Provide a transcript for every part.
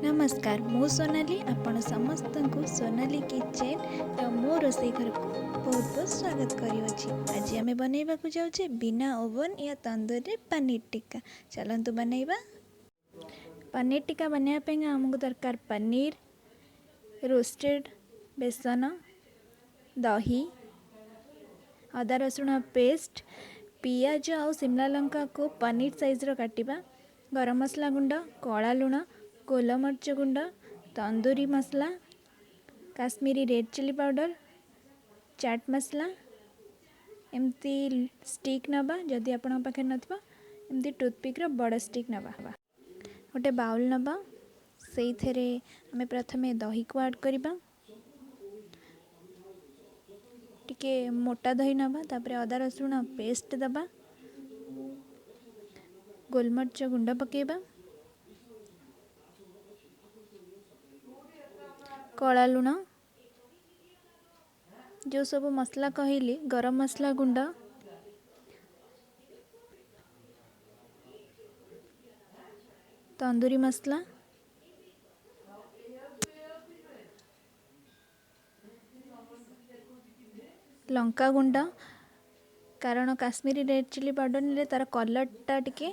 ନମସ୍କାର, ମୁଁ ସୋନାଲି। ଆପଣ ସମସ୍ତଙ୍କୁ ସୋନାଲି କିଚେନ୍ର ମୋ ରୋଷେଇ ଘରକୁ ବହୁତ ବହୁତ ସ୍ୱାଗତ କରିଅଛି। ଆଜି ଆମେ ବନେଇବାକୁ ଯାଉଛେ ବିନା ଓଭନ୍ ୟା ତନ୍ଦୁରରେ ପନିର ଟିକ୍କା। ଚାଲନ୍ତୁ ବନେଇବା। ପନିର ଟିକ୍କା ବନେଇବା ପାଇଁ ଆମକୁ ଦରକାର ପନିର, ରୋଷ୍ଟେଡ଼ ବେସନ, ଦହି, ଅଦା ରସୁଣ ପେଷ୍ଟ, ପିଆଜ ଆଉ ସିମଲା ଲଙ୍କାକୁ ପନିର ସାଇଜ୍ର କାଟିବା, ଗରମ ମସଲା ଗୁଣ୍ଡ, କଳା ଲୁଣ, ଗୋଲମରିଚ ଗୁଣ୍ଡ, tandoori masala, Kashmiri red chilli powder, chaat masala. ଏମିତି ଷ୍ଟିକ୍ ନେବା। ଯଦି ଆପଣଙ୍କ ପାଖରେ ନଥିବ, ଏମିତି ଟୁଥପିକ୍ର ବଡ଼ ଷ୍ଟିକ୍ ନେବା। ଗୋଟେ ବାଉଲ୍ ନେବା, ସେଇଥିରେ ଆମେ ପ୍ରଥମେ ଦହିକୁ ଆଡ଼୍ କରିବା। ଟିକେ ମୋଟା ଦହି ନେବା। ତାପରେ ଅଦା ରସୁଣ ପେଷ୍ଟ ଦେବା, ଗୋଲମରିଚ ଗୁଣ୍ଡ ପକାଇବା, କଳା ଲୁଣ, ଯେଉଁ ସବୁ ମସଲା କହିଲି, ଗରମ ମସଲା ଗୁଣ୍ଡ, ତନ୍ଦୁରୀ ମସଲା, ଲଙ୍କା ଗୁଣ୍ଡ। କାରଣ କାଶ୍ମୀରୀ ରେଡ଼୍ ଚିଲି ପାଉଡ଼ର ନେଲେ ତା'ର କଲର୍ଟା ଟିକେ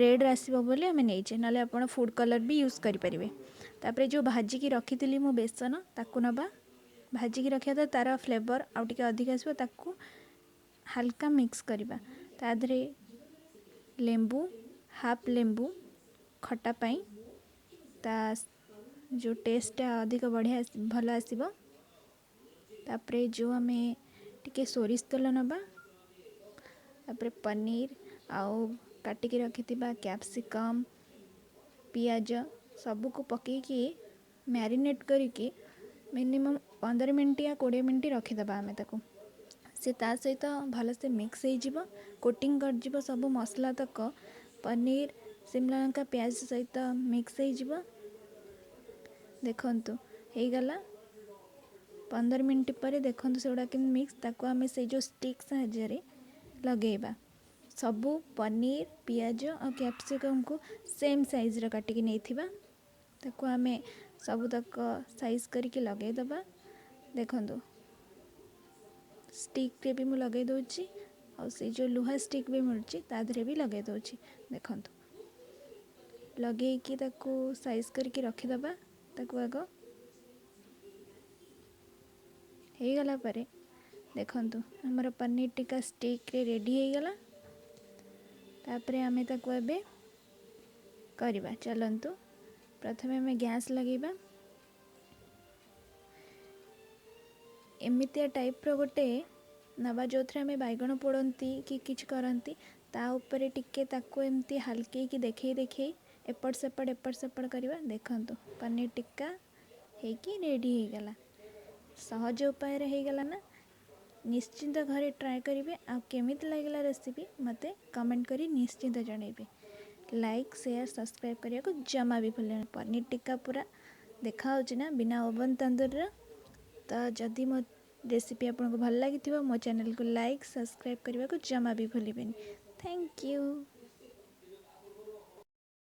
ରେଡ଼୍ ଆସିବ ବୋଲି ଆମେ ନେଇଛେ, ନହେଲେ ଆପଣ ଫୁଡ଼୍ କଲର୍ ବି ୟୁଜ୍ କରିପାରିବେ। ତାପରେ ଯେଉଁ ଭାଜିକି ରଖିଥିଲି ମୁଁ ବେସନ, ତାକୁ ନେବା। ଭାଜିକି ରଖିବା ଦ୍ୱାରା ତା'ର ଫ୍ଲେଭର୍ ଆଉ ଟିକେ ଅଧିକ ଆସିବ। ତାକୁ ହାଲକା ମିକ୍ସ କରିବା। ତା ଦେହରେ ଲେମ୍ବୁ, ହାଫ୍ ଲେମ୍ବୁ ଖଟା ପାଇଁ, ତା ଯେଉଁ ଟେଷ୍ଟଟା ଅଧିକ ବଢ଼ିଆ ଭଲ ଆସିବ। ତାପରେ ଯେଉଁ ଆମେ ଟିକେ ସୋରିଷ ତେଲ ନେବା। ତାପରେ ପନିର ଆଉ କାଟିକି ରଖିଥିବା କ୍ୟାପ୍ସିକମ୍, ପିଆଜ ସବୁକୁ ପକାଇକି ମ୍ୟାରିନେଟ୍ କରିକି ମିନିମମ୍ 15 ମିନିଟ୍ ୟା 20 ମିନିଟ୍ ରଖିଦେବା ଆମେ ତାକୁ। ସେ ତା ସହିତ ଭଲସେ ମିକ୍ସ ହେଇଯିବ, କୋଟିଂ କରିଯିବ, ସବୁ ମସଲା ତକ ପନିର, ସିମଲା ଲଙ୍କା, ପିଆଜ ସହିତ ମିକ୍ସ ହେଇଯିବ। ଦେଖନ୍ତୁ, ହେଇଗଲା। 15 ମିନିଟ୍ ପରେ ଦେଖନ୍ତୁ ସେଗୁଡ଼ା କେମିତି ମିକ୍ସ। ତାକୁ ଆମେ ସେଇ ଯେଉଁ ଷ୍ଟିକ୍ ସାହାଯ୍ୟରେ ଲଗେଇବା। ସବୁ ପନିର, ପିଆଜ ଆଉ କ୍ୟାପ୍ସିକମ୍କୁ ସେମ୍ ସାଇଜ୍ର କାଟିକି ନେଇଥିବା, ତାକୁ ଆମେ ସବୁତକ ସାଇଜ୍ କରିକି ଲଗେଇଦେବା। ଦେଖନ୍ତୁ, ଷ୍ଟିକ୍ରେ ବି ମୁଁ ଲଗେଇ ଦେଉଛି ଆଉ ସେଇ ଯେଉଁ ଲୁହା ଷ୍ଟିକ୍ ବି ମିଳୁଛି, ତା ଦେହରେ ବି ଲଗେଇ ଦେଉଛି। ଦେଖନ୍ତୁ, ଲଗେଇକି ତାକୁ ସାଇଜ୍ କରିକି ରଖିଦେବା। ତାକୁ ଆଗ ହେଇଗଲା ପରେ ଦେଖନ୍ତୁ, ଆମର ପନିର ଟିକ୍କା ଷ୍ଟିକ୍ରେ ରେଡ଼ି ହେଇଗଲା। ତାପରେ ଆମେ ତାକୁ ଏବେ କରିବା। ଚାଲନ୍ତୁ, ପ୍ରଥମେ ଆମେ ଗ୍ୟାସ୍ ଲଗେଇବା। ଏମିତିଆ ଟାଇପ୍ର ଗୋଟେ ନେବା, ଯେଉଁଥିରେ ଆମେ ବାଇଗଣ ପୋଡ଼ନ୍ତି କି କିଛି କରନ୍ତି। ତା ଉପରେ ଟିକେ ତାକୁ ଏମିତି ହାଲକେଇକି ଦେଖେଇ ଦେଖେଇ ଏପଟ ସେପଟ ଏପଟ ସେପଟ କରିବା। ଦେଖନ୍ତୁ, ପନିର ଟିକ୍କା ହେଇକି ରେଡ଼ି ହେଇଗଲା। ସହଜ ଉପାୟରେ ହେଇଗଲା ନା? ନିଶ୍ଚିନ୍ତ ଘରେ ଟ୍ରାଏ କରିବେ ଆଉ କେମିତି ଲାଗିଲା ରେସିପି ମୋତେ କମେଣ୍ଟ କରି ନିଶ୍ଚିନ୍ତ ଜଣାଇବେ। ଲାଇକ୍, ସେୟାର, ସବସ୍କ୍ରାଇବ୍ କରିବାକୁ ଜମା ବି ଭୁଲିବେନି। ପନିର ଟିକ୍କା ପୁରା ଦେଖାହେଉଛି ନା, ବିନା ଓଭନ୍ ତନ୍ଦୁରର? ତ ଯଦି ମୋ ରେସିପି ଆପଣଙ୍କୁ ଭଲ ଲାଗିଥିବ, ମୋ ଚ୍ୟାନେଲକୁ ଲାଇକ୍, ସବସ୍କ୍ରାଇବ୍ କରିବାକୁ ଜମା ବି ଭୁଲିବେନି। Thank you.